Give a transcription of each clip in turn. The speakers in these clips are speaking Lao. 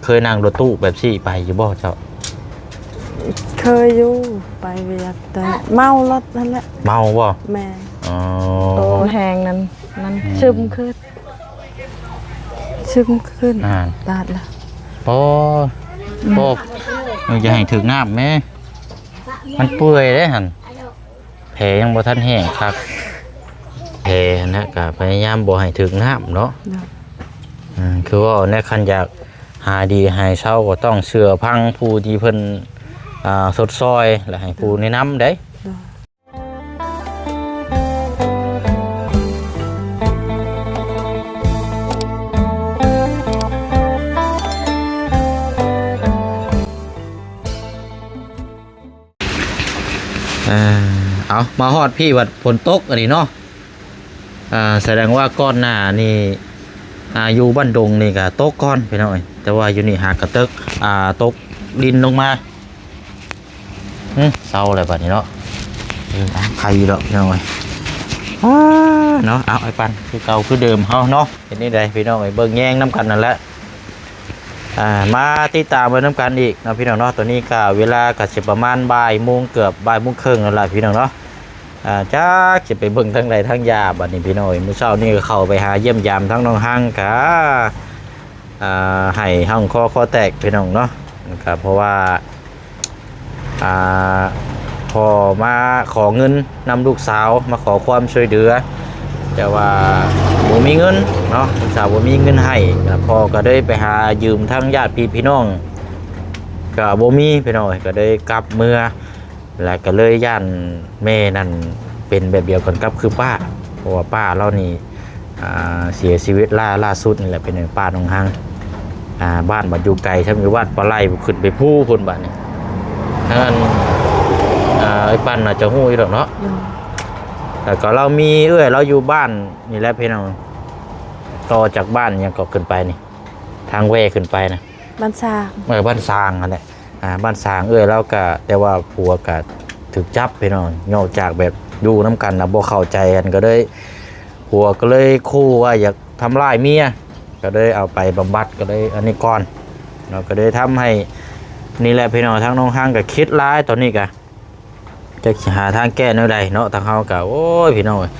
ເຄີຍນັ່ງລົດຕູ້ແບບຊີ້ໄປຢູ່ບໍ່ເຈົ້າ? ເຄີຍຢູ່ ໄປວຽກ ແຕ່ເມົາລົດຫັ້ນແຫຼະ. ເມົາບໍ່? ແມ່ນ. ອໍ ໂຕແຮງນັ້ນ ມັນຊຶມຂຶ້ນ ຊຶມຂຶ້ນ ອ່າ ຕາດລະ. ໂອ້ ອືມ ໂອ້ ເອີ ຢ່າໃຫ້ຖືກນ້ຳແມ້ ມັນເປື່ອຍເດ້ຫັ້ນ. ແຜຍັງບໍ່ທັນແຫ້ງຄັກ ແຜຫັ້ນນະ ກະພະຍາຍາມບໍ່ໃຫ້ຖືກນ້ຳເນາະ. ໂດຍ ອືມ ຄືເວົ້າແນວ ຄັນຢາກຫາຍດີຫາຍເຊົາ ກໍຕ້ອງເຊື່ອຟັງຜູ້ທີ່ເພິ່ນ ອ່າ ຊົດຊ່ອຍ ແລະ ໃຫ້ຜູ້ແນະນຳເດ້. ໂດຍ ເອີ ເອົາ ມາຮອດພີ້ບັດຝົນຕົກອັນນີ້ເນາະ. ອ່າ ສະແດງວ່າກ່ອນໜ້ານີ້ ອ່າ ຢູ່ບ້ານດົງນີ້ກະຕົກກ່ອນພີ່ນ້ອງເອີຍ ແຕ່ວ່າຢູ່ນີ້ຫາກະຕົກ ອ່າ ຕົກດິນລົງມາ. ອື ເຊົາແລ້ວບັດນີ້ເນາະ. ເອີ ເອົາ ໄຄຢູ່ດອກພີ່ນ້ອງເອີຍ. ອ້າ ເນາະ ເອົາ ອ້າຍປັນ ຄືເກົ່າຄືເດີມເຮົາເນາະ. ເຮັດແນວໃດພີ່ນ້ອງເອີຍ ເບິ່ງແຍງນຳກັນນັ້ນແຫຼະ. ອ່າ ມາຕິດຕາມເບິ່ງນຳກັນອີກເນາະພີ່ນ້ອງເນາະ. ຕອນນີ້ກະເວລາກະຊິປະມານບ່າຍໂມງ ເກືອບບ່າຍໂມງເຄິ່ງແລ້ວລະພີ່ນ້ອງເນາະ. ອ່າ ຈັກຊິໄປເບິ່ງທາງໃດທາງຢາ ບັດນີ້ພີ່ນ້ອງເອີຍ. ມື້ເຊົ້ານີ້ກໍເຂົ້າໄປຫາຢ້ຽມຢາມທາງນ້ອງຮັງ ກະ ອ່າ ໄຫ້ຮ້ອງຄໍຄໍແຕກພີ່ນ້ອງເນາະ. ກະເພາະວ່າ ອ່າ ພໍ່ມາຂໍເງິນນຳລູກສາວ ມາຂໍຄວາມຊ່ວຍເຫຼືອ ແຕ່ວ່າບໍ່ມີເງິນເນາະ ລູກສາວບໍ່ມີເງິນໃຫ້. ກະພໍ່ກໍເລີຍໄປຫາຢືມທາງຍາດພີ່ພີ່ນ້ອງ ກະບໍ່ມີພີ່ນ້ອງເອີຍ ກໍເລີຍກັບເມືອ ແລະ ກໍເລີຍຢ້ານແມ່ນັ້ນເປັນແບບດຽວກັນກັບຄືປ້າ ເພາະວ່າປ້າລາວນີ້ ອ່າ ເສຍຊີວິດລ່າ ລ່າສຸດນີ້ແຫຼະ ເປັນປ້ານ້ອງຮັງ. ອ່າ ບ້ານບັດຢູ່ໄກ ຊ່ຳຢູ່ວັດປາໄຫຼ ຂຶ້ນໄປພູພຸ້ນບາດນີ້. ທາງນັ້ນ ອ່າ ອ້າຍປັນໜ້າຈະຮູ້ຢູ່ດອກເນາະ. ໂດຍ ແລ້ວກໍລາວມີເອື້ອຍລາວຢູ່ບ້ານນີ້ແຫຼະພີ່ນ້ອງ ຕໍ່ຈາກບ້ານຫຍັງກໍຂຶ້ນໄປນີ້ ທາງແວ່ຂຶ້ນໄປນະ ບ້ານຊາງ. ເອີ ບ້ານຊາງຫັ້ນແຫຼະ. ອ່າ ບ້ານຊາງເອື້ອຍລາວກະ ແຕ່ວ່າຜົວກະຖືກຈັບພີ່ນ້ອງ ນອກຈາກແບບຢູ່ນຳກັນນະບໍ່ເຂົ້າໃຈກັນ ກໍເລີຍ ຜົວກໍເລີຍຂູ່ວ່າຢາກທຳຮ້າຍເມຍ ກໍເລີຍເອົາໄປບຳບັດ ກໍເລີຍອັນນີ້ກ່ອນເນາະ. ກໍເລີຍທຳໃຫ້ ນີ້ແຫຼະພີ່ນ້ອງ ທາງນ້ອງຮັງກໍຄິດຫຼາຍ ຕອນນີ້ກະຈັກຊິຫາທາງແກ້ແນວໃດເນາະ. ທາງເຮົາກະ ໂອ້ຍ ພີ່ນ້ອງເອີຍ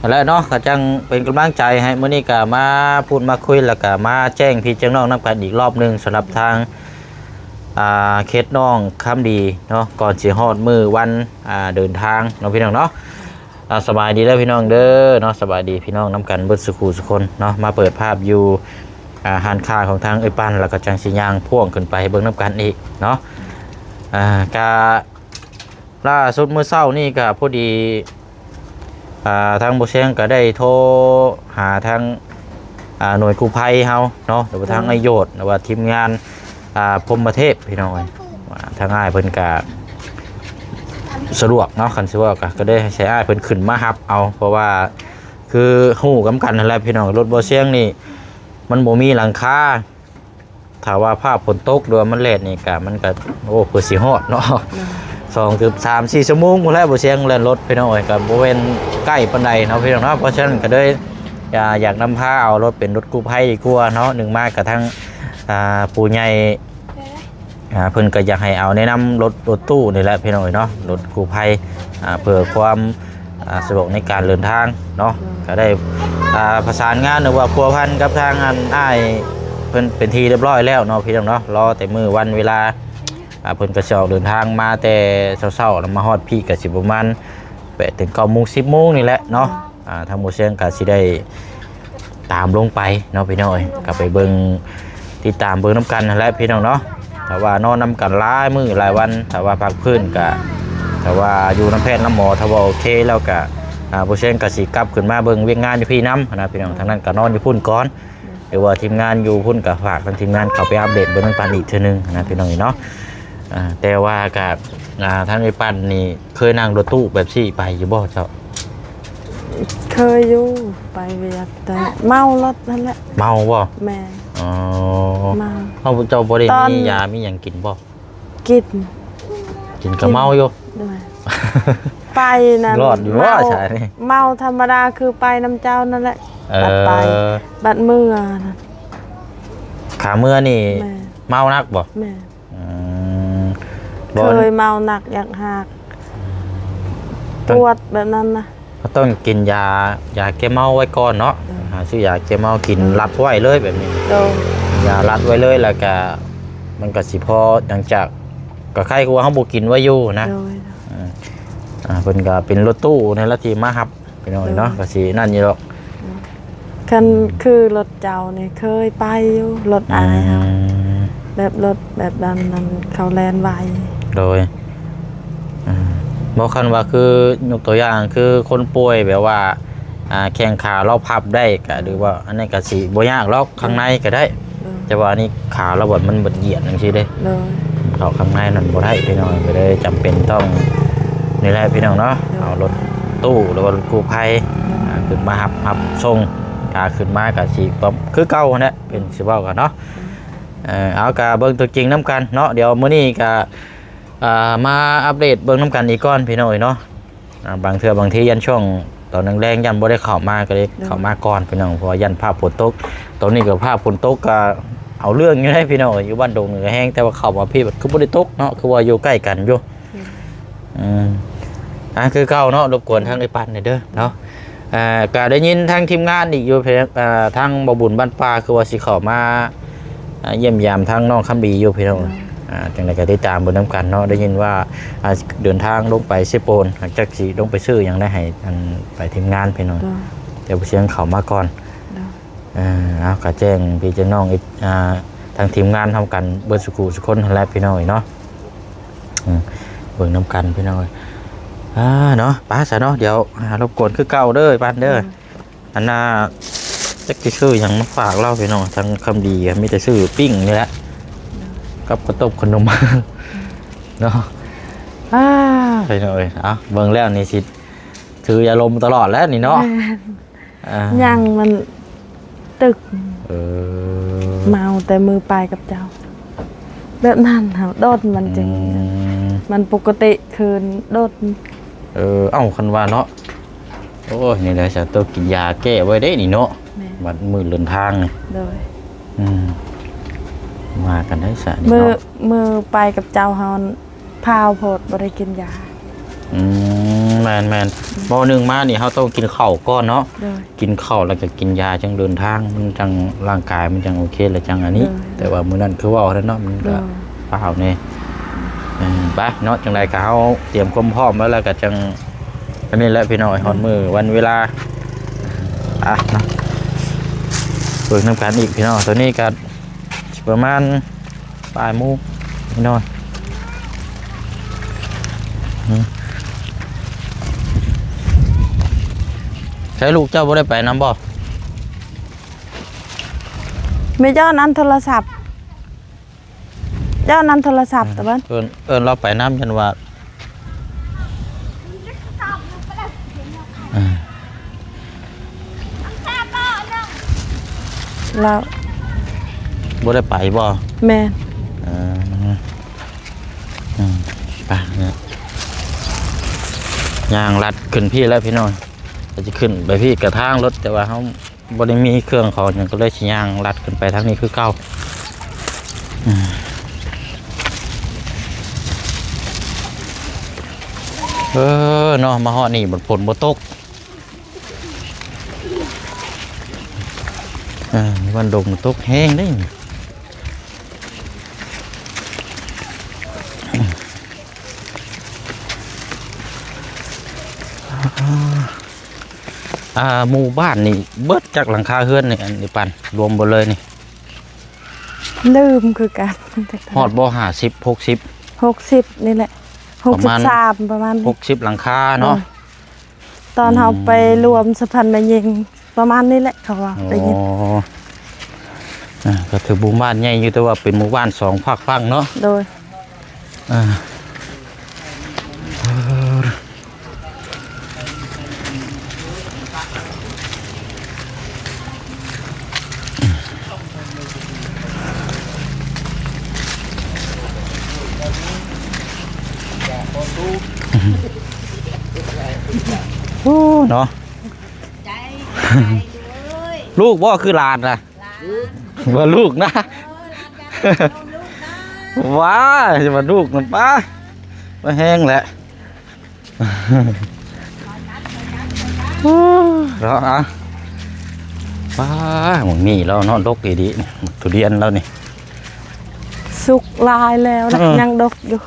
ນັ້ນແຫຼະເນາະ ກໍຈັ່ງເປັນກຳລັງໃຈໃຫ້. ມື້ນີ້ກະມາພູດມາຄຸຍ ແລ້ວກະມາແຈ້ງພີ່ແຈ້ງນ້ອງນຳກັນອີກລອບໜຶ່ງ ສຳລັບທາງ ອ່າ ເຂດນ້ອງຄຳດີເນາະ ກ່ອນຊິຮອດມື້ວັນ ອ່າ ເດີນທາງເນາະ ພີ່ນ້ອງເນາະ. ອ່າ ສະບາຍດີເດີພີ່ນ້ອງເດີເນາະ ສະບາຍດີພີ່ນ້ອງນຳກັນເບິດສູ່ຄູ່ສູ່ຄົນເນາະ. ມາເປີດພາບຢູ່ ອ່າ ຮ້ານຄ້າຂອງທາງເອື້ອຍປັນ ແລ້ວກໍຈັ່ງຊິຍ່າງພ່ວງຂຶ້ນໄປເບິ່ງນຳກັນອີກເນາະ. ອ່າ ກະ ລ່າສຸດມື້ເຊົ້ານີ້ກໍພໍດີ ອ່າ ທາງບໍ່ແຊງກໍໄດ້ໂທຫາທາງ ອ່າ ໜ່ວຍກູ້ໄພເຮົາເນາະ ຫຼືວ່າທາງ ອືມ ອ້າຍໂຍດ ຫຼືວ່າທີມງານ ອ່າ ພົມມະເທບ ພີ່ນ້ອງເອີຍ. ອ່າ ທາງອ້າຍເພິ່ນກໍສະດວກເນາະ ຄັນຊິເວົ້າກໍ ກໍໄດ້ໃຫ້ອ້າຍເພິ່ນຂຶ້ນມາຮັບເອົາ ເພາະວ່າຄືຮູ້ນຳກັນຫັ້ນແຫຼະ ພີ່ນ້ອງ ລົດບໍ່ແຊງນີ້ມັນບໍ່ມີຫຼັງຄາ. ຖ້າວ່າຟ້າຝົນຕົກ ຫຼືວ່າມັນແດດນີ້ກະ ມັນກະ ໂອ້ ເພື່ອຊິຮອດເນາະ ໂດຍ ສອງເກືອບສາມສີ່ຊົ່ວໂມງພຸ້ນແຫຼະ ບໍ່ແຊງແລ່ນລົດ ພີ່ນ້ອງເອີຍ ກະບໍ່ແມ່ນໃກ້ປານໃດເນາະ ພີ່ນ້ອງເນາະ. ເພາະສະນັ້ນກະເລີຍ ຢາກ ຢາກນຳພາເອົາລົດເປັນລົດກູ້ໄພດີກວ່າເນາະ. ໜຶ່ງມາກະທາງ ອ່າ ຜູ້ໃຫຍ່ ອ່າ ເພິ່ນກະຢາກໃຫ້ເອົາແນະນຳລົດ ລົດຕູ້ນີ້ແຫຼະ ພີ່ນ້ອງເອີຍເນາະ ລົດກູ້ໄພ ອ່າ ເພື່ອຄວາມ ອ່າ ສະດວກໃນການເດີນທາງເນາະ. ໂດຍ ກະໄດ້ ອ່າ ປະສານງານ ຫຼືວ່າພົວພັນກັບທາງອັນອ້າຍເພິ່ນເປັນທີ່ຮຽບຮ້ອຍແລ້ວເນາະ ພີ່ນ້ອງເນາະ. ລໍແຕ່ມື້ວັນເວລາ ອ່າ ເພິ່ນກໍຊິອອກເດີນທາງມາແຕ່ເຊົ້າໆ ແລ້ວມາຮອດພີ້ກໍຊິປະມານແປດເຖິງເກົ້າໂມງ ສິບໂມງນີ້ແຫຼະເນາະ. ໂດຍ ອ່າ ທາງໝູ່ຊຽງກໍຊິໄດ້ຕາມລົງໄປເນາະ ພີ່ນ້ອງເອີຍ ກໍໄປເບິ່ງ ຕິດຕາມເບິ່ງນຳກັນຫັ້ນແຫຼະ ພີ່ນ້ອງເນາະ. ຖ້າວ່ານອນນຳກັນຫຼາຍມື້ຫຼາຍວັນ ຖ້າວ່າພັກຟື້ນກະ ຖ້າວ່າຢູ່ນຳແພດນຳໝໍ ຖ້າວ່າໂອເຄແລ້ວກະ ອ່າ ໝູ່ຊຽງກະຊິກັບຂຶ້ນມາເບິ່ງວຽກງານຢູ່ພີ້ນຳຫັ້ນນະ ພີ່ນ້ອງ. ທາງນັ້ນກະນອນຢູ່ພຸ້ນກ່ອນ ຫຼືວ່າທີມງານຢູ່ພຸ້ນກະຝາກທາງທີມງານເຂົ້າໄປອັບເດດເບິ່ງນຳກັນອີກເທື່ອໜຶ່ງຫັ້ນນະ ພີ່ນ້ອງເນາະ. ອ່າ ແຕ່ວ່າກະ ອ່າ ທາງອ້າຍປັນນີ້ ເຄີຍນັ່ງລົດຕູ້ແບບຊີ້ໄປຢູ່ບໍ່ເຈົ້າ? ເຄີຍຢູ່ ໄປວຽກ ແຕ່ເມົາລົດຫັ້ນແຫຼະ. ເມົາບໍ່? ແມ່ນ. ອໍ ເມົາ. ເອົາ ເຈົ້າບໍ່ໄດ້ມີຢາມີຫຍັງກິນບໍ່? ກິນ ກິນກໍເມົາຢູ່. ໂດຍ ໄປນັ້ນ ລອດຢູ່ບໍ່ ເມົາ ສາຍນີ້? ເມົາທຳມະດາຄືໄປນຳເຈົ້ານັ້ນແຫຼະ. ເອີ ບັດໄປ ບັດເມືອນັ້ນ ຂາເມືອນີ້ ແມ່ນ. ເມົາໜັກບໍ່? ແມ່ນ. ອືມ ບໍ່ ເຄີຍເມົາໜັກຢາກຫັກ ຕ້ອງ ປວດແບບນັ້ນນະ ກໍຕ້ອງກິນຢາ ຢາແກ້ເມົາໄວ້ກ່ອນເນາະ. ໂດຍ ຫາຊື້ຢາແກ້ເມົາກິນ ໂດຍ ລັດໄວ້ເລີຍແບບນີ້. ໂດຍ ຢາລັດໄວ້ເລີຍ ແລ້ວກະມັນກໍຊິພໍ ຫຼັງຈາກ ກໍໄຄຄືວ່າເຮົາບໍ່ກິນໄວ້ຢູ່ນະ. ໂດຍ ອືມ ອ່າ ເພິ່ນກໍເປັນລົດຕູ້ນີ້ແຫຼະທີ່ມາຮັບ ພີ່ນ້ອງເອີຍເນາະ. ໂດຍ ກໍຊິນັ້ນຢູ່ດອກ. ໂດຍ ຄັນ ອືມ ຄືລົດເຈົ້ານີ້ເຄີຍໄປຢູ່ ລົດອ້າຍເຮົາ. ອືມ ແບບລົດແບບນັ້ນ ນັ້ນເຂົາແລ່ນໄວ. ໂດຍ ອືມ ບໍ່ ຄັນວ່າຄືຍົກຕົວຢ່າງ ຄືຄົນປ່ວຍແບບວ່າ ອ່າ ແຂ້ງຂາລາວພັບໄດ້ກະ ໂດຍ ຫຼືວ່າອັນນັ້ນກະຊິບໍ່ຍາກດອກ ໂດຍ ຂ້າງໃນກະໄດ້. ໂດຍ ແຕ່ວ່າອັນນີ້ຂາລາວບັດ ມັນບັດຢຽດຈັ່ງຊີ້ເດ້. ໂດຍ ເຂົ້າຂ້າງໃນນັ້ນບໍ່ໄດ້ ພີ່ນ້ອງ ກໍເລີຍຈຳເປັນຕ້ອງນີ້ແຫຼະ ພີ່ນ້ອງເນາະ. ໂດຍ ເອົາລົດຕູ້ ຫຼືວ່າລົດກູ້ໄພ ໂດຍ ອ່າ ຂຶ້ນມາຮັບ ຮັບສົ່ງ ກະຂຶ້ນມາກະຊິປະ ຄືເກົ່າຫັ້ນແຫຼະ ເປັນ ໂດຍ ຊິເວົ້າກັນເນາະ. ໂດຍ ເອີ ເອົາ ກະເບິ່ງຕົວຈິງນຳກັນເນາະ. ດຽວມື້ນີ້ກະ ອ່າ ມາອັບເດດເບິ່ງນຳກັນອີກກ່ອນ ພີ່ນ້ອງເອີຍເນາະ. ອ່າ ບາງເທື່ອບາງທີຢ້ານຊ່ວງຕອນແລງໆ ຢ້ານບໍ່ໄດ້ເຂົ້າມາ ກໍເລີຍ ໂດຍ ເຂົ້າມາກ່ອນ ພີ່ນ້ອງ ເພາະວ່າຢ້ານຟ້າຝົນຕົກ. ຕອນນີ້ກໍຟ້າຝົນຕົກກໍເອົາເລື່ອງຢູ່ເດ້ ພີ່ນ້ອງເອີຍ. ຢູ່ບ້ານດົງນີ້ກໍແຮງ ແຕ່ວ່າເຂົ້າມາພີ້ ຄືບໍ່ໄດ້ຕົກເນາະ ຄືວ່າຢູ່ໃກ້ກັນຢູ່. ໂດຍ ອືມ ອ່າ ຄືເກົ່າເນາະ ລົບກວນທາງເອື້ອຍປັນແດ່ເດີເນາະ. ອ່າ ກໍໄດ້ຍິນທາງທີມງານອີກຢູ່ ເພ- ອ່າ ທາງບໍ່ບຸນບ້ານປ່າ ຄືວ່າຊິເຂົ້າມາ ອ່າ ຢ້ຽມຢາມທາງນ້ອງຄຳດີຢູ່ ພີ່ນ້ອງ. ໂດຍ ອ່າ ຈັ່ງໃດກໍຕິດຕາມເບິ່ງນຳກັນເນາະ. ໄດ້ຍິນວ່າ ອ່າ ເດີນທາງລົງໄປເຊໂປນ ຫຼັງຈາກຊິລົງໄປຊື້ຫຍັງໄດ້ໃຫ້ອັນ ໄປທີມງານ ພີ່ນ້ອງ. ໂດຍ ແຕ່ບໍ່ຊຽງເຂົ້າມາກ່ອນ. ໂດຍ ເອີ ເອົາ ກໍແຈ້ງພີ່ແຈ້ງນ້ອງ ເອີ ອ່າ ທາງທີມງານເຮົາກັນເບິດສຸຜູ້ສຸຄົນຫັ້ນແຫຼະ ພີ່ນ້ອງເອີຍເນາະ. ອືມ ເບິ່ງນຳກັນ ພີ່ນ້ອງເອີຍ. ອ່າ ເນາະ ໄປຊະເນາະ ດຽວ ອ່າ ລົບກວນຄືເກົ່າເດີ ປັນເດີ. ໂດຍ ອັນນ່າ ຈັກຊິຊື້ຫຍັງມາຝາກລາວ ພີ່ນ້ອງ. ທາງຄຳດີມີແຕ່ຊື້ປີ້ງນີ້ແຫຼະ ໂດຍ ກັບເຂົ້າຕົ້ມຂະໜົມ ໂດຍ ເນາະ. ອ່າ ພີ່ນ້ອງເອີຍ ເອົາ ເບິ່ງແລ້ວນີ້ຊິຖືຢາລົມຕະຫຼອດແລ້ວນີ້ເນາະ. ແມ່ນ. ອ່າ ຍັງມັນຕຶກ ເອີ ເມົາແຕ່ມື້ໄປກັບເຈົ້າ ແບບນັ້ນເຮົາດົນມັນຈຶ່ງ ອືມ ມັນປົກກະຕິຄືນດົນ. ເອີ ເອົ້າ ຄັນວ່າເນາະ. ໂອ້ຍ ນີ້ແຫຼະ ສາໂຕກິນຢາແກ້ໄວ້ເດ້ນີ້ເນາະ. ແມ່ນ ບັດມື້ເດີນທາງນີ້. ໂດຍ ອືມ ວ່າກັນໄດ້ຊະນີ້ເນາະ. ມື້ ມື້ໄປກັບເຈົ້າເຮົາ ພ້າວໂພດ ບໍ່ໄດ້ກິນຢາ. ອືມ ແມ່ນໆ ມື້ໜຶ່ງມານີ້ເຮົາຕ້ອງກິນເຂົ້າກ່ອນເນາະ. ໂດຍ ກິນເຂົ້າແລ້ວກໍກິນຢາຈັ່ງເດີນທາງ ມັນຈັ່ງ ຮ່າງກາຍມັນຈັ່ງໂອເຄ ແລ້ວຈັ່ງອັນນີ້. ໂດຍ ແຕ່ວ່າມື້ນັ້ນຄືເວົ້ານັ້ນເນາະ ມັນກໍ ໂດຍ ຟ້າວແດ່. ເອີ ໄປເນາະ ຈັ່ງໃດກໍເຮົາຕຽມຄວາມພ້ອມແລ້ວ ແລ້ວກໍຈັ່ງອັນນີ້ແຫຼະ ພີ່ນ້ອງ. ໂດຍ ຮອດມື້ວັນເວລາ ອ່ະ ເນາະ ເບິ່ງນຳກັນອີກ ພີ່ນ້ອງ. ຕອນນີ້ກໍຊິປະມານ ປາຍໂມງ ແນ່ນອນ. ອືມ ໃສລູກເຈົ້າບໍ່ໄດ້ໄປນຳບໍ່? ແມ່ເຈົ້ານັ້ນໂທລະສັບ ເຈົ້ານັ້ນໂທລະສັບ ອືມ ຕະເບິ່ງ ເອີ້ນ ເອີ້ນລາວໄປນຳ ຢ້ານວ່າ ອ່າ ແລ້ວ ບໍ່ໄດ້ໄປບໍ່? ແມ່ນ ເອີ ອືມ ໄປເນາະ ຍ່າງລັດຂຶ້ນພີ້ແລ້ວພີ່ນ້ອງ. ກໍຈະຂຶ້ນໄປພີ້ກະທາງລົດ ແຕ່ວ່າເຮົາ ບໍ່ໄດ້ມີເຄື່ອງຂອງຫຍັງ ກໍເລີຍຊິຍ່າງລັດຂຶ້ນໄປທາງນີ້ຄືເກົ່າ. ອືມ ເອີ ເນາະ ມາຮອດນີ້ບັດຝົນບໍ່ຕົກ. ເອີ ບ້ານດົງຕົກແຮງເດ້. ອ່າ ໝູ່ບ້ານນີ້ເບິດຈັກຫຼັງຄາເຮືອນນີ້ ອັນນີ້ປັນ ລວມເບິດເລີຍນີ້? ລືມຄືກັນ. ຮອດບໍ່ ຫ້າສິບ ຫົກສິບ? ຫົກສິບນີ້ແຫຼະ ປະມານຫົກສິບສາມ ປະມານນີ້ ຫົກສິບຫຼັງຄາເນາະ. ເອີ ຕອນເຮົາໄປລວມສະພານແມ່ຍິງ ປະມານນີ້ແຫຼະ ເຂົາວ່າໄດ້ຍິນ. ອໍ ອ່າ ກໍຖືໝູ່ບ້ານໃຫຍ່ຢູ່ ແຕ່ວ່າເປັນໝູ່ບ້ານສອງຟາກຝັ່ງເນາະ. ໂດຍ ອ່າ ໂອ້ ເນາະ ໃຈ ໃຈເອີຍ ລູກບໍ່ ຄືຫຼານນະ? ຫຼານ ວ່າລູກນະ ເອີ ມັນກໍລູກ ວ້າຍ ຊິມາດຸກນຳປ້າ ໄປແຮງແຫຼະ ເນາະ ອ່ະ ປ້າ ໝາກມີ້ລາວເນາະ ດົກອີ່ຫຼີ ໝາກທຸລຽນລາວນີ້ ສຸກຫຼາຍແລ້ວນະ ເອີ ຍັງດົກຢູ່.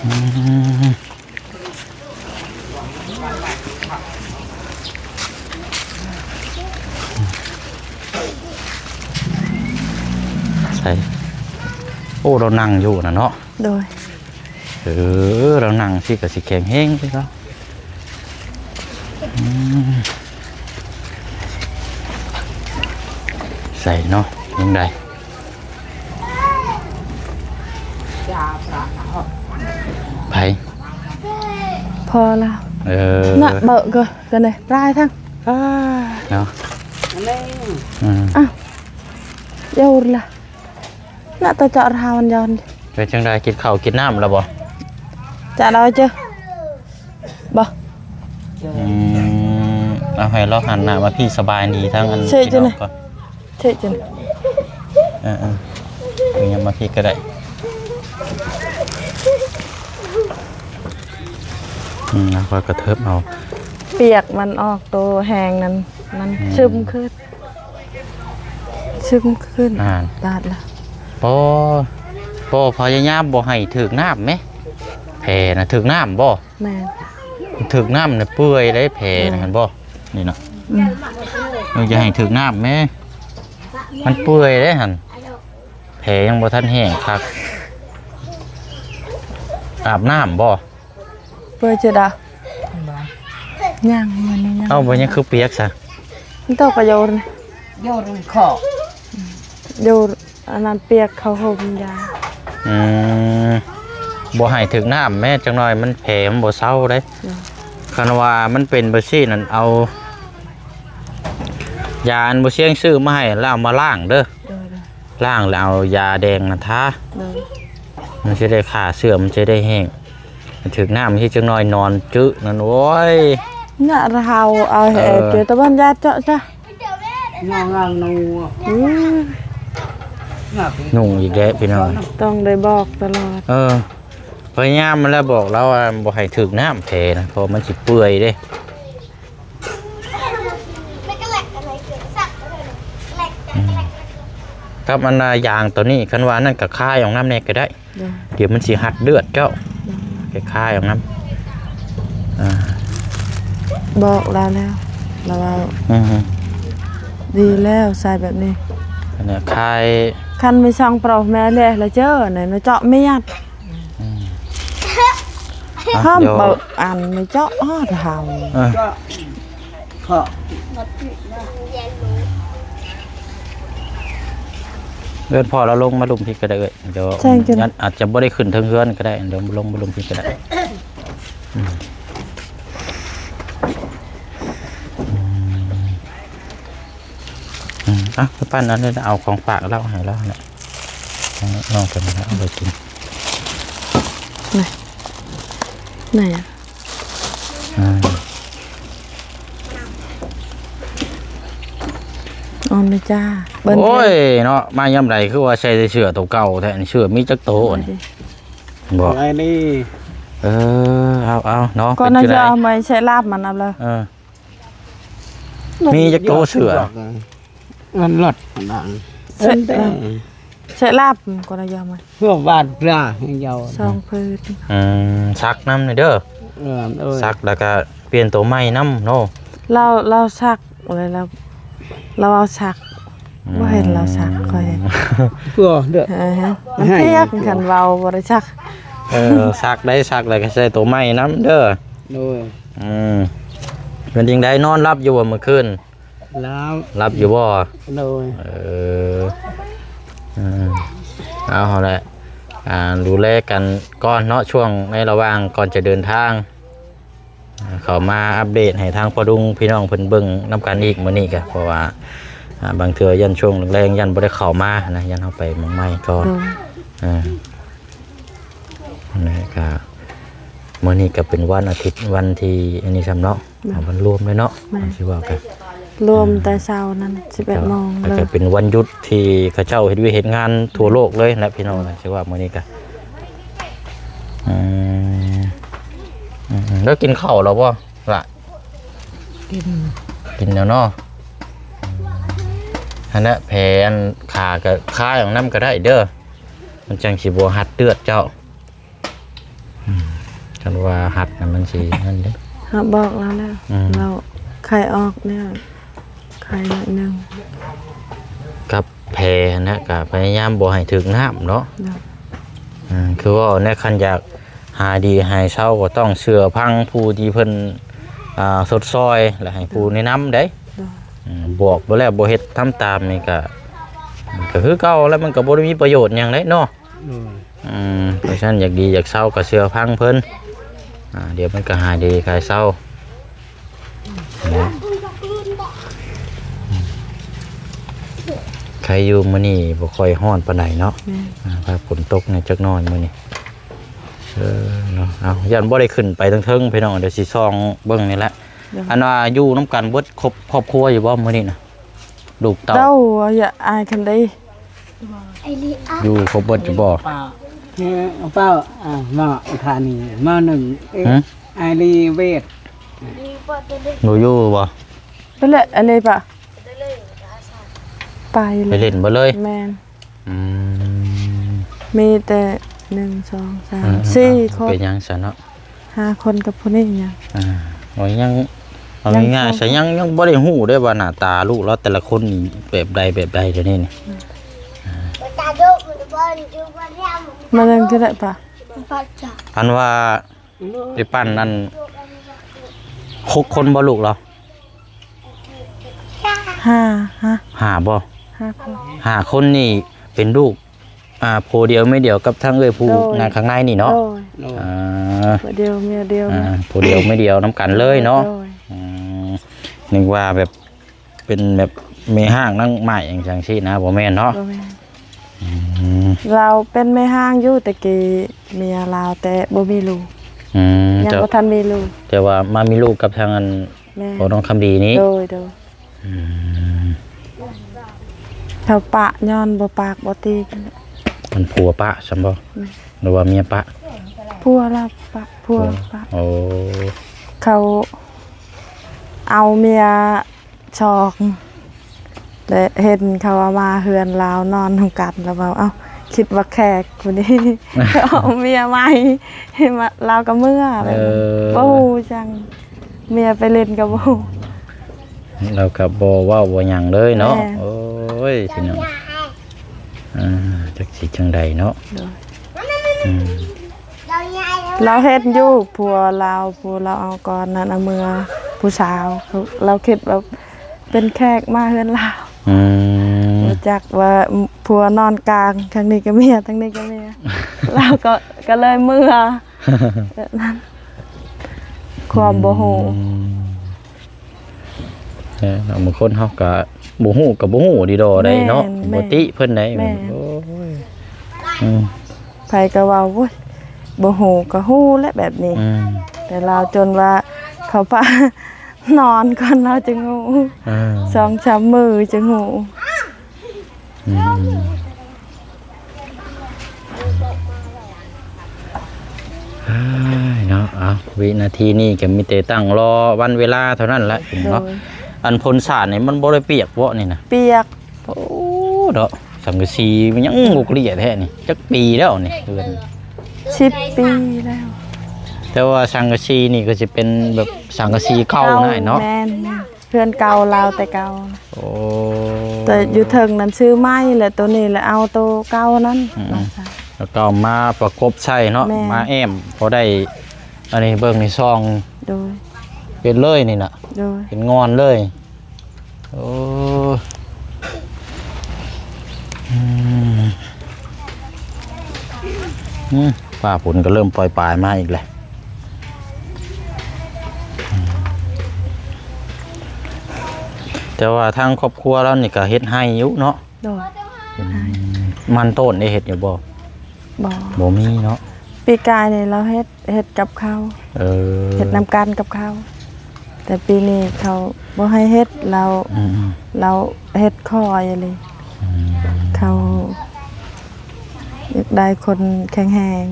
ອືມ ໃສ່ ໂອ້ ລາວນັ່ງຢູ່ນະເນາະ ໂດຍ ເອີ ລາວນັ່ງຊິກະຊິແຂງແຮງເດ້ລາວ ອືມ ໃສ່ເນາະ ຍັງໄດ້ ໃຜ ພໍລະ ເອີ ນະ ເບີກະ ກະເນ ລາຍທັງ ເນາະ ອືມ ອ້າວ ເຍົລະ ນະ ຕະເຈາະທາວມັນຍ້ອນ ເປັນຈັ່ງໃດ ກິນເຂົ້າກິນນ້ຳແລ້ວບໍ່? ຈະເອົາເຈີ ບໍ່ ອືມ ເອົາໃຫ້ລາວຫັນໜ້າມາພີ້ ສະບາຍດີທາງອັນ ເຊີ ພີ່ນ້ອງກ່ອນ ເຊີ ເຊີ ເອີໆ ຍັບມາພີ້ກະໄດ້ ອືມ ແລ້ວກະກະເທີບເອົາ ປຽກມັນອອກໂຕແຮງນັ້ນ ມັນ ອືມ ຊຶມຂຶ້ນ ຊຶມຂຶ້ນ ອ່າ ຕາດລະ ບໍ່ ບໍ່ ພະຍາຍາມບໍ່ໃຫ້ຖືກນ້ຳແມ ແຜນະ ຖືກນ້ຳບໍ່? ແມ່ນ ຖືກນ້ຳນະເປື່ອຍເດ້ແຜນະ ເຫັນບໍ່? ນີ້ນະ ອືມ ເອີ ຢ່າໃຫ້ຖືກນ້ຳແມ ມັນເປື່ອຍເດ້ຫັ້ນ ແຜຍັງບໍ່ທັນແຫ້ງຄັກ ອາບນ້ຳບໍ່? ເປີດຈະດາ ຍັງ ມັນຍັງ ເອົ້າ ບໍ່ຍັງຄືປຽກຊະ ມັນຕົກກະໂຍນ ໂຍນຂໍ ໂຍນ ອັນນັ້ນປຽກເຂົ້າຫົ່ມຢາ ອືມ ບໍ່ໃຫ້ຖືກນ້ຳແມ້ ຈັກໜ້ອຍມັນແຜມັນບໍ່ເຊົາເດ້ ໂດຍ ຄັນວ່າມັນເປັນແບບຊີ້ນັ້ນ ເອົາຢາອັນບໍ່ຊຽງຊື້ມາໃຫ້ ແລ້ວເອົາມາລ້າງເດີ ໂດຍ ໂດຍ ລ້າງແລ້ວເອົາຢາແດງນະທາ ໂດຍ ມັນຊິໄດ້ຂ້າເຊື້ອ ມັນຊິໄດ້ແຫ້ງ ຖືກນ້ຳທີ່ຈັກໜ້ອຍນອນຈຶນັ້ນ ໂອ້ຍ ນະ ເຮົາເອົາແຮ ເອີ ເກີດຕະບັນຍາດເຈາະຊະ ງາງາງນູ ອືມ ນຸ່ງອີກແລ້ວພີ່ນ້ອງ ຕ້ອງໄດ້ບອກຕະຫຼອດ ເອີ ພະຍາຍາມມາແລ້ວ ບອກລາວວ່າບໍ່ໃຫ້ຖືກນ້ຳແຜນະ ເພາະມັນຊິເປື່ອຍເດ້. ອືມ ກັບອັນນາຢາງໂຕນີ້ ຄັນວ່ານັ້ນກະຄາຍອອກນຳແດ່ກະໄດ້ ໂດຍ ດຽວມັນຊິຮັດເລືອດເຈົ້າ ໂດຍ ກະຄາຍອອກນຳ ອ່າ ບອກລາວແລ້ວ ລາວເວົ້າ ອືມ ດີແລ້ວໃສ່ແບບນີ້ ອັນນະຄາຍ ຄັນມີຊ່ອງໂປຣແມ່ເລຍລະເຈີ ໃນມາເຈາະມຽດ ອືມ ຫ້າມເປີດອັນໄປເຈາະຮອດເຮົາ ເອີ ເຈາະ ເຈາະ ເອີ້ນພໍ່ລາວລົງມາລຸ່ມພີ້ກະໄດ້ເອື້ອຍ ດຽວ ອາດຈະບໍ່ໄດ້ຂຶ້ນເທິງເຮືອນກະໄດ້ ດຽວລົງມາລຸ່ມພີ້ກະໄດ້ ອືມ ອືມ ອືມ ເອົາໄປປັ້ນອັນນັ້ນ ເອົາຂອງຝາກລາວໃຫ້ລາວຫັ້ນແຫຼະ ນ້ອງເພິ່ນເອົາໄປກິນ ນີ້ ນີ້ ອ່າ ອ່ອນເລີຍຈ້າ ເບິ່ງ ໂອ້ຍເນາະ ມາຍາມໃດຄືວ່າໃສ່ແຕ່ເສື້ອໂຕເກົ່າແທ້ ເສື້ອມີຈັກໂຕນີ້ ບໍ່ ເອີ ເອົາໆ ເນາະ ກໍນາຍາມາໃສ່ລາບມັນນຳເລີຍ ເອີ ມີຈັກໂຕເສື້ອ ເງິນລົດ ເສະ ເອີ ເສະລາບກໍໄດ້ຍາມ ເພື່ອບາດລາຍາວ ສອງພື້ນ ອືມ ຊັກນຳນີ້ເດີ ເອີ ເອີ ຊັກແລ້ວກະປ່ຽນໂຕໃໝ່ນຳເນາະ ລາວ ລາວຊັກ ແລ້ວ ລາວ ລາວເອົາຊັກ ອືມ ບໍ່ເຫັນລາວຊັກ ຂ້ອຍເຫັນ ເພື່ອເດີ ເອີ ມັນພຽກ ຄັນເວົ້າບໍ່ໄດ້ຊັກ ເອີ ຊັກໄດ້ ຊັກແລ້ວກະໃສ່ໂຕໃໝ່ນຳເດີ ໂດຍ ອືມ ເປັນຈັ່ງໃດ ນອນຫຼັບຢູ່ບໍ່ມື້ຄືນ? ຫຼັບ ຫຼັບຢູ່ບໍ່? ໂດຍ ເອີ ເອີ ເອົາຫັ້ນແຫຼະ ອ່າ ດູແລກັນກ່ອນເນາະ ຊ່ວງໃນລະຫວ່າງກ່ອນຈະເດີນທາງ ອ່າ ເຂົ້າມາອັບເດດໃຫ້ທາງພໍ່ດຸງພີ່ນ້ອງເພິ່ນເບິ່ງນຳກັນອີກມື້ນີ້ກະ ເພາະວ່າ ອ່າ ບາງເທື່ອຢ້ານຊ່ວງແລງໆ ຢ້ານບໍ່ໄດ້ເຂົ້າມານະ ຢ້ານເຮົາໄປໝ່ອງໃໝ່ກ່ອນ ໂດຍ ເອີ ແລະກະ ມື້ນີ້ກະເປັນວັນອາທິດ ວັນທີອັນນີ້ຊ້ຳເນາະ ເອົາ ມັນລວມເລີຍເນາະ ແມ່ນ ຊິວ່າກັນ ລວມ ອືມ ແຕ່ເຊົ້ານັ້ນ ສິບເອັດໂມງ ກໍ ເລີຍ ຈະເປັນວັນຢຸດທີ່ເຂົາເຈົ້າເຮັດວຽກເຮັດງານທົ່ວໂລກເລີຍແຫຼະ ພີ່ນ້ອງ ຊິວ່າມື້ນີ້ກະ ອືມ ອືມໆ ແລ້ວກິນເຂົ້າແລ້ວບໍ່ລະ? ກິນ ກິນແລ້ວເນາະ ຫັ້ນແຫຼະ ແຜອັນຂາກະຄາຍອອກນຳກໍໄດ້ເດີ ມັນຈັ່ງຊິບໍ່ຮັດເລືອດເຈົ້າ. ອືມ ຄັນວ່າຮັດນະມັນຊິນັ້ນເດ້ ເຮົາບອກລາວແລ້ວ ອືມ ລາວໄຄອອກແລ້ວ ໄຄໜ້ອຍໜຶ່ງ ກັບແຜຫັ້ນນະ ກະພະຍາຍາມບໍ່ໃຫ້ຖືກນ້ຳເນາະ ໂດຍ ອືມ ຄືເວົ້າແນວ ຄັນຢາກຫາຍດີຫາຍເຊົາກໍຕ້ອງເຊື່ອຟັງຜູ້ທີ່ເພິ່ນ ອ່າ ຊົດຊ່ອຍ ແລະ ໃຫ້ຜູ້ແນະນຳເດ້ ໂດຍ ອືມ ບອກບໍ່ແລ້ວບໍ່ເຮັດທຳຕາມນີ້ກະ ກະຄືເກົ່າແລ້ວ ມັນກະບໍ່ໄດ້ມີປະໂຫຍດຫຍັງເດ້ເນາະ ໂດຍ ອືມ ເພາະສະນັ້ນຢາກດີຢາກເຊົາກໍເຊື່ອຟັງເພິ່ນ ອ່າ ດຽວມັນກໍຫາຍດີຫາຍເຊົາ ນະ ໄຄຢູ່ມື້ນີ້ບໍ່ຄ່ອຍຮ້ອນປານໃດເນາະ ແມ່ນ ອ່າ ພາກຝົນຕົກແດ່ຈັກໜ້ອຍມື້ນີ້ ເອີ ເນາະ ເອົາ ຢ້ານບໍ່ໄດ້ຂຶ້ນໄປເທິງໆ ພີ່ນ້ອງ ດຽວຊິສ່ອງເບິ່ງນີ້ແຫຼະ ໂດຍ ອັນວ່າຢູ່ນຳກັນເບິດຄົບຄອບຄົວຢູ່ບໍ່ມື້ນີ້ນະ? ລູກເຕົ້າ ເຕົ້າຢ່າອາຍຄັນໄດ້ ຢູ່ຄົບເບິດຢູ່ບໍ່? ປ້າ ເອີ ປ້າ ອ່າ ມາທ່ານີ້ ມາໜຶ່ງ ເອ ຫື? ອາຍລີເວດ ບໍ່ຢູ່ບໍ່? ໄປແຫຼະ ອາຍລີປະ ໄປ ໄປເລີຍ ໄປຫຼິ້ນເບິດເລີຍ ແມ່ນ ອືມ ມີແຕ່ ໜຶ່ງ ສອງ ສາມ ເອີ ສີ່ ອ່າ ຄົນ ເປັນຫຍັງຊັ້ນເນາະ? ຫ້າຄົນກັບຜູ້ນີ້ຫຍັງ ອ່າ ວ່າຍັງ ເອົາ ຍັງ ງ່າຍໆ ສອງ ຊະ ຍັງ ຍັງບໍ່ໄດ້ຮູ້ເດ້ວ່າໜ້າຕາລູກລາວແຕ່ລະຄົນນີ້ແບບໃດແບບໃດ ດຽວນີ້ນີ້ ອືມ ອ່າ ມານັ່ງທີ່ໃດປະ? ອັນວ່າໄປປັ່ນນັ້ນ ຫົກຄົນບໍ່ລູກລາວ? ຫ້າ ຫ້າ ຫ້າບໍ່? ຫ້າຄົນ ຫ້າຄົນນີ້ເປັນລູກ ອ່າ ຜົວດຽວເມຍດຽວກັບທາງເອື້ອຍຜູ້ ໂດຍ ນາງຂ້າງໃນນີ້ເນາະ ໂດຍ ໂດຍ ອ່າ ຜົວດຽວເມຍດຽວ ອ່າ ນະ ຜົວດຽວເມຍດຽວນຳກັນເລີຍເນາະ ໂດຍ ອືມ ນຶກວ່າແບບເປັນແບບແມ່ຮ້າງນາງໝ້າຍຫຍັງຈັ່ງຊີ້ນະ ບໍ່ແມ່ນເນາະ ບໍ່ແມ່ນ ອືມ ລາວເປັນແມ່ຮ້າງຢູ່ແຕ່ກີ້ ເມຍລາວ ແຕ່ບໍ່ມີລູກ ອືມ ຍັງ ແຕ່ ບໍ່ທັນມີລູກ ແຕ່ວ່າມາມີລູກກັບທາງອັນ ແມ່ນ ພໍ່ນ້ອງຄຳດີນີ້ ໂດຍ ໂດຍ ອືມ ເຂົາປະຍ້ອນບໍ່ປາກບໍ່ຕີກັນ ມັນຜົວປະຊັ້ນບໍ່? ແມ່ນ ຫຼືວ່າເມຍປະ? ຜົວລາວປະ ຜົວ ຜົວ ປະ ໂອ້ ເຂົາເອົາເມຍສອງ ແລະ ເຫັນເຂົາເອົາມາເຮືອນລາວນອນນຳກັນ ລາວເວົ້າ ເອົ້າ ຄິດວ່າແຂກຜູ້ນີ້ ເອົາເມຍໃໝ່ ລາວກໍເມືອ ເອີ ບໍ່ຮູ້ຫຍັງ ເມຍໄປຫຼິ້ນກໍບໍ່ຮູ້ ລາວກໍບໍ່ເວົ້າບໍ່ຫຍັງເລີຍເນາະ ແມ່ນ ໂອ້ຍ ພີ່ນ້ອງ ອ່າ ຈັກຊິຈັ່ງໃດເນາະ ໂດຍ ອືມ ລາວເຫັນຢູ່ ຜົວລາວ ຜົວລາວເອົາກ່ອນນັ້ນ ເອົາເມືອ ຜູ້ສາວ ລາວຄິດວ່າເປັນແຂກມາເຮືອນລາວ ອືມ ຮູ້ຈັກວ່າຜົວນອນກາງ ທາງນີ້ກໍເມຍ ທາງນີ້ກໍເມຍ ລາວກໍ ກໍເລີຍເມືອ ແບບນັ້ນ ຄວາມບໍ່ຮູ້ ອືມ ເອີ ບາງຄົນເຮົາກໍບໍ່ຮູ້ກໍບໍ່ຮູ້ດີດອ ໄດ້ເນາະ ແມ່ນ ບໍ່ຕິເພິ່ນໄດ້ ແມ່ນ ໂອ້ຍ ອືມ ໃຜກໍເວົ້າ ໂອ້ຍ ບໍ່ຮູ້ກໍຮູ້ແຫຼະແບບນີ້ ອືມ ແຕ່ລາວຈົນວ່າເຂົາພານອນກ່ອນລາວຈຶ່ງຮູ້ ເອີ ສອງສາມມື້ຈຶ່ງຮູ້ ອືມ ອ້າຍເນາະ ເອົາ ວິນາທີນີ້ກໍມີແຕ່ຕັ້ງລໍວັນເວລາເທົ່ານັ້ນແຫຼະ ໂດຍ ເນາະ ອັນພົນສາດນີ້ມັນບໍ່ໄດ້ປຽກເບາະນີ້ນະ? ປຽກ ໂອ້ ເນາະ ສັງກະສີມັນຍັງບໍ່ເກລຍແທ້ນີ້ ຈັກປີແລ້ວນີ້ເຮືອນ? ສິບປີແລ້ວ ແຕ່ວ່າສັງກະສີນີ້ກໍຊິເປັນແບບສັງກະສີເກົ່າ ເກົ່າ ນະເນາະ ແມ່ນ ແມ່ນ ເຮືອນເກົ່າລາວແຕ່ເກົ່າ ໂອ້ ແຕ່ຢູ່ເທິງນັ້ນຊື້ໃໝ່ ແລະ ໂຕນີ້ແຫຼະເອົາໂຕເກົ່ານັ້ນ ອືມ ແລ້ວກໍເອົາມາປະກົບໃສ່ເນາະ ແມ່ນ ມາແອ້ມ ພໍໄດ້ ອັນນີ້ເບິ່ງນີ້ ສ່ອງ ໂດຍ ເປັນເລີຍນີ້ນະ ໂດຍ ເປັນງ່ອນເລີຍ ໂອ້ ອືມ ອືມ ຟ້າຝົນກໍເລີ່ມປ່ອຍປາຍມາອີກແຫຼະ ອືມ ແຕ່ວ່າທາງຄອບຄົວລາວນີ້ກໍເຮັດໄຮ່ຢູ່ເນາະ? ໂດຍ ອືມ ມັນຕົ້ນໄດ້ເຮັດຢູ່ບໍ່? ບໍ່ ບໍ່ມີເນາະ ປີກາຍນີ້ລາວເຮັດ ເຮັດກັບເຂົາ ເອີ ເຮັດນຳກັນກັບເຂົາ ແຕ່ປີນີ້ເຂົາບໍ່ໃຫ້ເຮັດ ລາວ ອືມໆ ລາວເຮັດຄ່ອຍອີ່ຫຼີ ອືມ ເຂົາຢາກໄດ້ຄົນແຂງແຮງ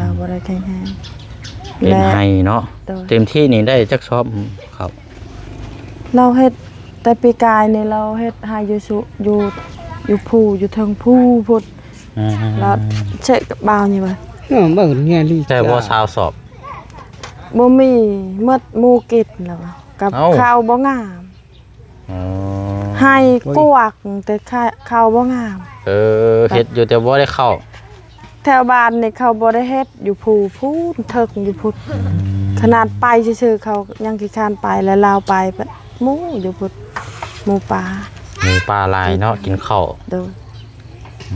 ລາວບໍ່ໄດ້ແຂງແຮງ ເຮັດໄຮ່ເນາະ ແລະ ໂດຍ ເຕັມທີ່ນີ້ໄດ້ຈັກຊອບເຂົ້າ? ລາວເຮັດແຕ່ປີກາຍນີ້ ລາວເຮັດໄຮ່ຢູ່ສຸ ຢູ່ ຢູ່ພູ ຢູ່ເທິງພູພຸ້ນ ອືມ ລາວເຊະກັບບ່າວນີ້ວ່າ ເອີ ເບິ່ງແນ່ລີ ແຕ່ບໍ່ຊາວຊອບ ບໍ່ມີ ໝົດໝູ່ກິນແລ້ວ ກັບ ເອົ້າ ເຂົ້າບໍ່ງາມ ອໍ ໄຮ່ກວ້າງ ແຕ່ເຂົ້າ ເຂົ້າບໍ່ງາມ ເອີ ເຮັດຢູ່ແຕ່ບໍ່ໄດ້ເຂົ້າ ແຖວບ້ານນີ້ເຂົາບໍ່ໄດ້ເຮັດ ຢູ່ພູພຸ້ນ ເທິງຢູ່ພຸ້ນ ອືມ ຂະໜາດໄປຊື່ໆ ເຂົາຍັງຂີ້ຄ້ານໄປ ແລ້ວລາວໄປ ໝູ່ຢູ່ພຸ້ນ ໝູ່ປ່າ ໝູ່ປ່າຫຼາຍເນາະ ອືມ ກິນເຂົ້າ ໂດຍ ອືມ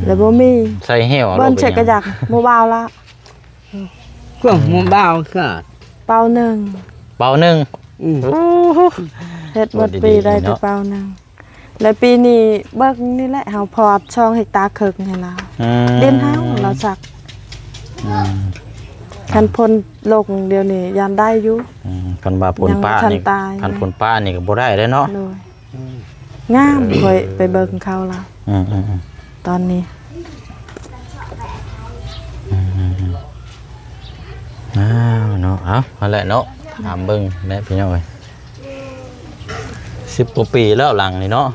ແລ້ວບໍ່ມີ ໃສ່ແຫ້ວ ເບິ່ງເຊັກກະຍັກ ໝູ່ບ່າວລະ ພວກໝູ່ບ່າວກະ ເປົາໜຶ່ງ ເປົາໜຶ່ງ ອືມ ໂອ້ ເຮັດໝົດປີໄດ້ແຕ່ເປົາໜຶ່ງ ແລະປີນີ້ເບິ່ງນີ້ແຫຼະ ເຮົາພອດສອງເຮັກຕາເຄິ່ງໃຫ້ລາວ ອືມ ດິນເຮົາ ລາວສັກ ອືມ ຄັນຝົນລົງດຽວນີ້ຢ້ານໄດ້ຢູ່ ອືມ ຄັນວ່າຝົນປະນີ້ ຄັນຝົນປະນີ້ກະບໍ່ໄດ້ເດ້ເນາະ ໂດຍ ງາມ ເອີ ຂ້ອຍໄປເບິ່ງເຂົາລະ ອືມໆໆ ຕອນນີ້ ອືມໆໆ ອ້າວເນາະ ເອົາ ຫັ້ນແຫຼະເນາະ ຖາມເບິ່ງແຫຼະພີ່ນ້ອງເອີຍ ສິບກວ່າປີແລ້ວຫຼັງນີ້ເນາະ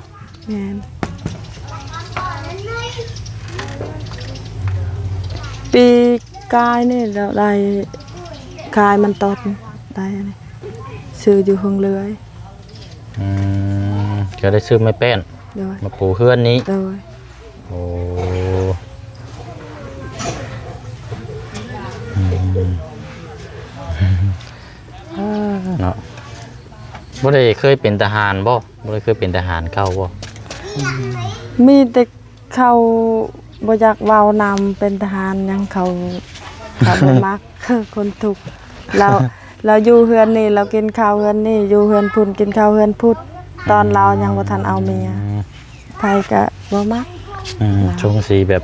ແມ່ນ ປີກາຍນີ້ລາວໄດ້ຂາຍມັນຕອນ ໄດ້ອັນນີ້ ຊື້ຢູ່ໂຮງເລື່ອຍ ອືມ ກໍໄດ້ຊື້ໄມ້ແປ້ນ ໂດຍ ມາປູເຮືອນນີ້ ໂດຍ ໂອ້ ອືມ ເນາະ ບໍ່ໄດ້ເຄີຍເປັນທະຫານບໍ່? ບໍ່ໄດ້ເຄີຍເປັນທະຫານເກົ່າບໍ່? ມີແຕ່ ເຂົາບໍ່ຢາກເວົ້ານຳ ເປັນທະຫານຫຍັງ ເຂົາ ເຂົາບໍ່ມັກ ຄົນທຸກ ລາວ ລາວຢູ່ເຮືອນນີ້ ລາວກິນເຂົ້າເຮືອນນີ້ ຢູ່ເຮືອນພຸ້ນກິນເຂົ້າເຮືອນພຸ້ນ ຕອນລາວຍັງບໍ່ທັນເອົາເມຍ ອືມ ໃຜກະບໍ່ມັກ ອືມ ລາວ ຊົງສີແບບ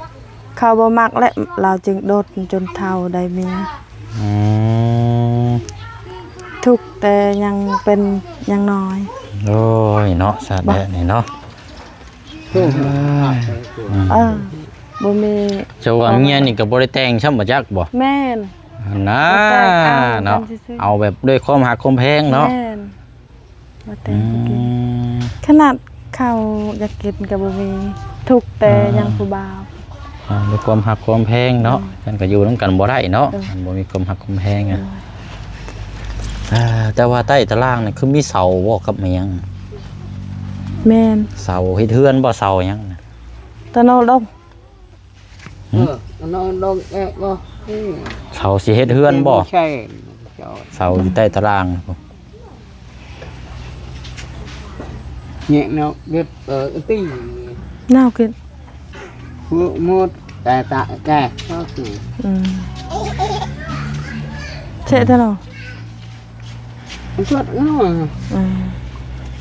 ເຂົາບໍ່ມັກແຫຼະ ລາວຈຶ່ງດົນຈົນເຖົ້າໄດ້ເມຍ ອືມ ທຸກແຕ່ຍັງເປັນຍັງນ້ອຍ ໂອ້ຍເນາະ ຊາດແດະນີ້ເນາະ ອືມ ເອີ ບໍ່ມີ ເຈົ້າວ່າເມຍນີ້ກໍບໍ່ໄດ້ແຕ່ງຊ້ຳ ບໍ່ຈັກບໍ່? ແມ່ນ ຫັ້ນນາ ບໍ່ແຕ່ງ ເອົາ ເນາະ ກັນຊື່ໆ ເອົາແບບດ້ວຍຄວາມຮັກຄວາມແພງເນາະ ແມ່ນ ບໍ່ແຕ່ງ ອືມ ບໍ່ກິນ ຂະໜາດເຂົ້າຢາກກິນກໍບໍ່ມີ ທຸກແຕ່ ອ່າ ຍັງຜູ້ບ່າວ ອ່າ ດ້ວຍຄວາມຮັກຄວາມແພງເນາະ ອືມ ມັນກໍຢູ່ນຳກັນບໍ່ໄດ້ເນາະ ເອີ ມັນບໍ່ມີຄວາມຮັກຄວາມແພງ ເອີ ອ່າ ແຕ່ວ່າໃຕ້ຕາລ່າງນີ້ຄືມີເສົາບໍ່ກັບແມ່ຫຍັງ? ແມ່ນ ເສົາເຮັດເຮືອນບໍ່? ເສົາຫຍັງນະ? ຕະໂນດອງ ຫື? ເອີ ຕະໂນດອງແອກບໍ່? ອືມ ເສົາຊິເຮັດເຮືອນບໍ່? ໃຊ່ ເສົາຢູ່ໃຕ້ຕາລ່າງ ແຍກແນວເກັບ ເອີ ຕີ ແນວເກັບ ໝົດ ແຕ່ຕະແກ່ ອືມ ເສະເທົ່ານັ້ນ ອືມ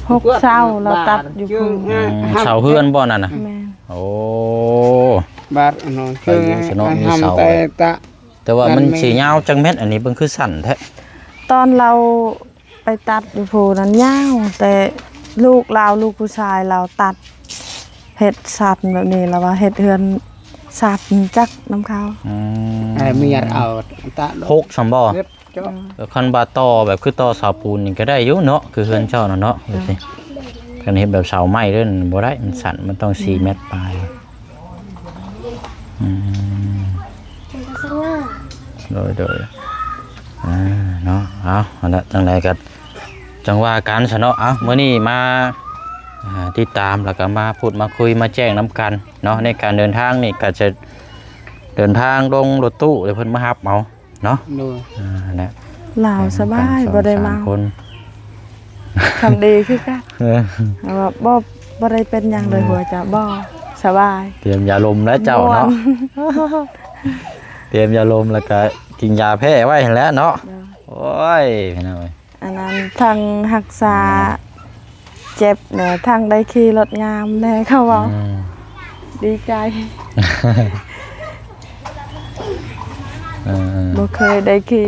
ຫົກເສົາລາວຕັດຢູ່ພຸ້ນ ອືມ ເສົາເຮືອນບໍ່ນັ້ນນະ? ແມ່ນ ໂອ້ ບາດອັນນັ້ນ ໄປຢູ່ຊະເນາະ ມີເສົາ ແຕ່ຕະ ແຕ່ວ່າມັນຊິຍາວຈັກແມັດ? ອັນນີ້ເບິ່ງຄືສັ້ນແທ້ ຕອນລາວ ໄປຕັດຢູ່ພູນັ້ນຍາວ ແຕ່ລູກລາວ ລູກຜູ້ຊາຍລາວຕັດ ເຮັດສັນແບບນີ້ ລາວວ່າເຮັດເຮືອນສັນຈັກນຳເຂົາ ອືມ ໃຫ້ເມຍເອົາຕະ ຫົກຊ້ຳບໍ່? ເອີ ຄັນວ່າຕໍ່ແບບຄືຕໍ່ເສົາປູນນີ້ກໍໄດ້ຢູ່ເນາະ ຄືເຮືອນເຈົ້ານັ້ນເນາະ ເອີ ຈັ່ງຊີ້ ຄັນເຮັດແບບເສົາໄມ້ເດີ ບໍ່ໄດ້ ມັນສັ້ນ ມັນຕ້ອງສີ່ແມັດປາຍ. ອືມ ໂດຍ ໂດຍ ອ່າ ເນາະ ເອົາ ຫັ້ນລະ ຈັ່ງໃດກໍຈັ່ງວ່າກັນຊະເນາະ ເອົາ ມື້ນີ້ມາ ອ່າ ຕິດຕາມ ແລ້ວກໍມາພູດມາຄຸຍ ມາແຈ້ງນຳກັນເນາະ ໃນການເດີນທາງນີ້ ກໍຈະເດີນທາງລົງລົດຕູ້ ແລ້ວເພິ່ນມາຮັບເອົາ ເນາະ ໂດຍ ອ່າ ຫັ້ນແຫຼະ ລາວສະບາຍ ແຕ່ງກັນສອງ ບໍ່ໄດ້ເມົາ ສາມຄົນ ຄຳດີຄືກັນ ເອີ ແຕ່ວ່າບໍ່ ບໍ່ໄດ້ເປັນຫຍັງເລີຍ ອືມ ຫົວໃຈ ບໍ່ ສະບາຍ ຕຽມຢາລົມແລ້ວເຈົ້າເນາະ ມ່ວນ ຕຽມຢາລົມ ແລ້ວກະກິນຢາແພ້ໄວ້ຫັ້ນແຫຼະເນາະ ໂດຍ ໂອ້ຍ ພີ່ນ້ອງເອີຍ ອັນນັ້ນທັງຮັກສາ ແມ່ນ ເຈັບແດ່ ທັງໄດ້ຂີ່ລົດງາມແດ່ ເຂົາເວົ້າ ອືມ ດີໃຈ ເອີ ບໍ່ເຄີຍໄດ້ຂີ່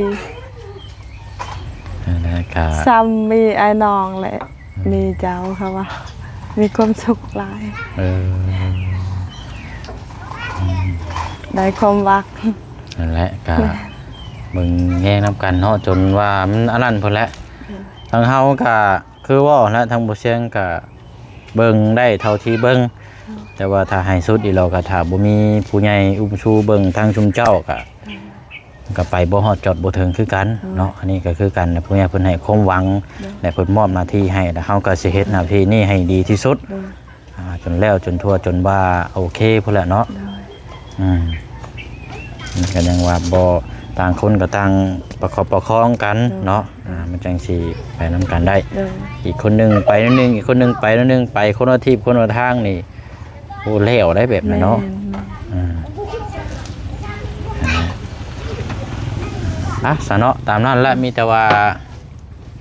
ນັ້ນແຫຼະ ກໍ ສ່ຳມີອ້າຍນ້ອງແຫຼະ ອືມ ມີເຈົ້າ ເຂົາວ່າ ມີຄວາມສຸກຫຼາຍ ເອີ ອືມ ໄດ້ຄວາມຫວັງ ນັ້ນແຫຼະ ກະ ແມ່ນ ເບິ່ງແຍງນຳກັນເນາະ ຈົນວ່າມັນອັນນັ້ນພຸ້ນແຫຼະ ອືມ ທາງເຮົາກະ ຄືເວົ້າຫັ້ນແຫຼະ ທາງບໍ່ຊຽງກະເບິ່ງໄດ້ເທົ່າທີ່ເບິ່ງ ອືມ ແຕ່ວ່າຖ້າໃຫ້ສຸດອີ່ຫຼໍກະ ຖ້າບໍ່ມີຜູ້ໃຫຍ່ອຸ້ມຊູເບິ່ງທາງຊຸມເຈົ້າກະ ອືມ ກໍໄປບໍ່ຮອດຈອດບໍ່ເຖິງຄືກັນເນາະ ອືມ ອັນນີ້ກໍຄືກັນ ຜູ້ໃຫຍ່ເພິ່ນໃຫ້ຄວາມຫວັງ ໂດຍ ແລະ ເພິ່ນມອບໜ້າທີ່ໃຫ້ ແລ້ວເຮົາກໍຊິເຮັດໜ້າທີ່ນີ້ໃຫ້ດີທີ່ສຸດ ໂດຍ ອ່າ ຈົນແລ້ວຈົນທົ່ວ ຈົນວ່າໂອເຄພຸ້ນແຫຼະເນາະ ໂດຍ ອືມ ມັນກໍຍັງວ່າບໍ່ ຕ່າງຄົນກໍຕ່າງປະຄັບປະຄອງກັນ ໂດຍ ເນາະ ໂດຍ ອ່າ ມັນຈັ່ງຊິໄປນຳກັນໄດ້ ໂດຍ ອີກຄົນໜຶ່ງໄປໜ້ອຍໜຶ່ງ ອີກຄົນໜຶ່ງໄປໜ້ອຍໜຶ່ງ ໄປຄົນລະທິດຄົນລະທາງນີ້ ໂອ້ ແລ້ວໄດ໋ແບບນັ້ນເນາະ ແມ່ນ ອືມ ອ່ະ ຊະເນາະ ຕາມນັ້ນແຫຼະ ມີແຕ່ວ່າ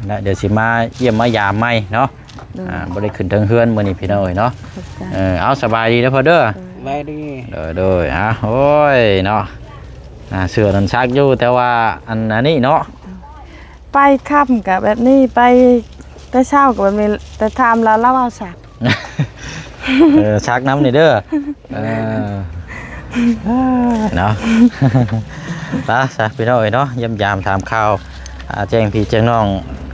ແລະ ດຽວຊິມາຢ້ຽມມາຢາມໃໝ່ເນາະ ໂດຍ ອ່າ ບໍ່ໄດ້ຂຶ້ນເທິງເຮືອນມື້ນີ້ພີ່ນ້ອງເອີຍເນາະ ຂອບໃຈ ເອີ ເອົາ ສະບາຍດີເດີພໍ່ເດີ ໂດຍ ສະບາຍດີ ໂດຍ ໂດຍ ອ່າ ໂອ້ຍເນາະ ອ່າ ເສື້ອນັ້ນຊັກຢູ່ ແຕ່ວ່າອັນ ອັນນີ້ເນາະ ໄປຄ່ຳກະແບບນີ້ ໄປແຕ່ເຊົ້າກະແບບນີ້ ແຕ່ຖາມລາວ ລາວເວົ້າຊັກ ເອີ ຊັກນຳນີ້ເດີ ເອີ ເນາະ ໄປຊະພີ່ນ້ອງເອີຍເນາະ ຢ້ຽມຢາມຖາມຂ່າວ ອ່າ ແຈ້ງພີ່ແຈ້ງນ້ອງ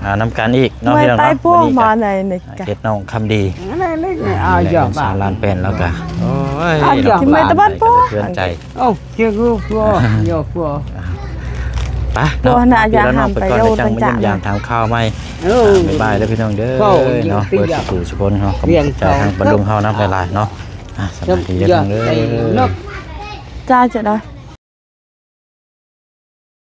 ອ່າ ນຳກັນອີກເນາະ ເມື່ອຍ ພີ່ນ້ອງ ໄປ ເນາະ ພວກ ມື້ນີ້ ມາ ໃນນີ້ກະ ເຮັດນ້ອງຄຳດີ ອັນນັ້ນເລີຍ ອ່າ ເອົາຢອກ ສາວລານແປ້ນແລ້ວກະ ໂອ້ຍ ເອົາຢອກ ເນາະ ກິນໄມ້ຕະບັນ ພວກ ເຮືອນໃຈ ເອົ້າ ເຈົ້າຄື ພວກ ຢອກ ພວກ ໄປເນາະ ພວກ ພີ່ນ້ອງ ໄປກ່ອນ ເດີ ຈັ່ງມາຢ້ຽມຢາມຖາມຂ່າວໃໝ່ ເອີ ອ່າ ບາຍບາຍເດີພີ່ນ້ອງເດີ ເນາະ ເບິດສູ່ຜູ້ສູ່ຄົນເນາະ ຂອບໃຈທາງປ້າລຸງເຮົານຳຫຼາຍໆເນາະ ອ່າ ສະບາຍດີເດີພີ່ນ້ອງເດີ ຈ້າ ຈະໄດ້